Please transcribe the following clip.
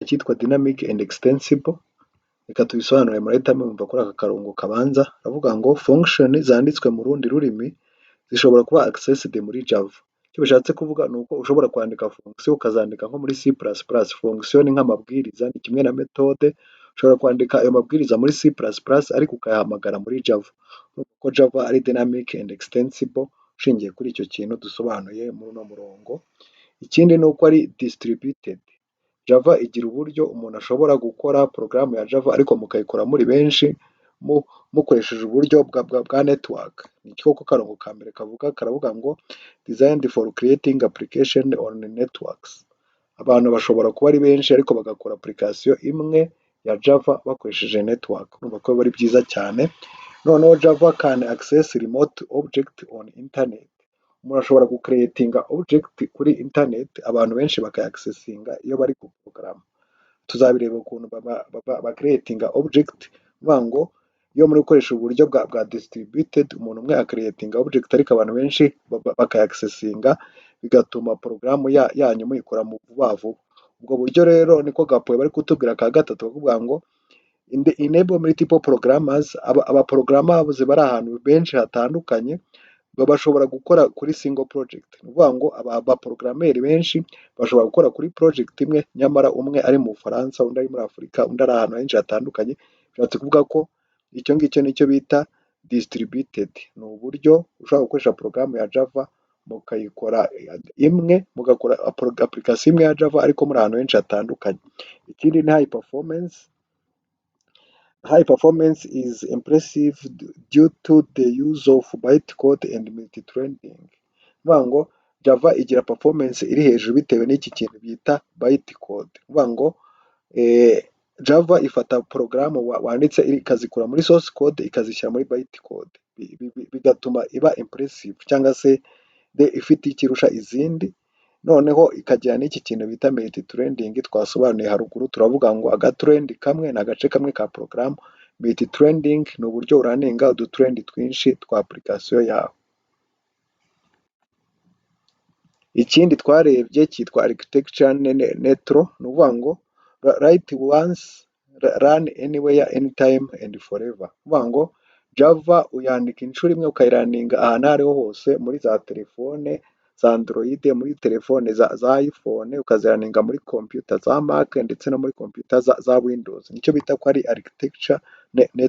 Icyitwa dynamic and extensible, reka tubisobanure, murahita mumva kuri aka karongo kabanza. Aravuga ngo function zanditswe mu rundi rurimi zishobora kuba accessed muri Java. Icyo bishatse kuvuga ni uko ushobora kwandika fonction ukazandika nko muri C++. Fonction ni nk'amabwiriza, ni kimwe na méthode. Ushobora kwandika ayo mabwiriza muri C++ ariko ukayahamagara muri Java. Kuko Java ari dynamic and extensible, ushingiye kuri icyo kintu dusobanuye muri uno murongo. Ikindi ni uko ari distributed. Java igira uburyo umuntu ashobora gukora porogaramu ya Java ariko mukayikora muri benshi mukoresheje uburyo bwa network. Nicyo ko karongo ka mbere kavuga, karavuga ngo designed for creating application on networks. Abantu bashobora kuba ari benshi ariko bagakora application imwe ya Java bakoresheje network. Urumva ko biba ari byiza cyane. Noneho Java can access remote object on internet. Umuntu ashobora gucreatinga object kuri internet, abantu benshi bakayaccessinga iyo bari guporogaramu. Tuzabireba ukuntu bacreatinga object, kuvuga ngo iyo muri gukoresha uburyo bwa distributed, umuntu umwe acreatinga object ariko abantu benshi bakayaccessinga, bigatuma porogaramu yanyu muyikora mu vuba vuba. Ubwo buryo rero niko gapoint bari kutubwira ka gatatu, bakuvuga ngo enable multiple programmers, abaprogrammers bari ahantu benshi hatandukanye bashobora gukora kuri single project. Ni ukuvuga ngo abaprogrammeur benshi bashobora gukora kuri project imwe, nyamara umwe ari mu Bufaransa, undi ari muri Afurika, undi ari ahantu henshi hatandukanye. Bishatse kuvuga ko icyo ngicyo nicyo bita distributed. Ni uburyo ushobora gukoresha porogaramu ya Java mukayikora imwe, mugakora application imwe ya Java ariko muri ahantu henshi hatandukanye. Ikindi ni high performance. High performance is impressive due to the use of bytecode and multithreading. Ni ukuvuga ngo Java igira performance iri hejuru bitewe n'iki kintu bita bytecode. Ni ukuvuga ngo Java ifata porogaramu wanditse ikazikura muri source code ikazishyira muri bytecode, bigatuma iba impressive cyangwa se ifite icyo irusha izindi. Noneho ikagira n'iki kintu bita multithreading twasobanuye haruguru, turavuga ngo agathread kamwe ni agace kamwe ka porogaramu, multithreading ni uburyo urunninga uduthread twinshi twa application yawe. Ikindi twarebye cyitwa architecture neutral, ni ukuvuga ngo write once, run anywhere, anytime and forever. Ni ukuvuga ngo Java uyandika inshuro imwe ukayirunninga ahantu aho ariho hose, muri za telefone za Android, muri telefone za iPhone, ukazirunninga muri computer za Mac ndetse no muri computer za Windows. Nicyo bita ko ari architecture neutral.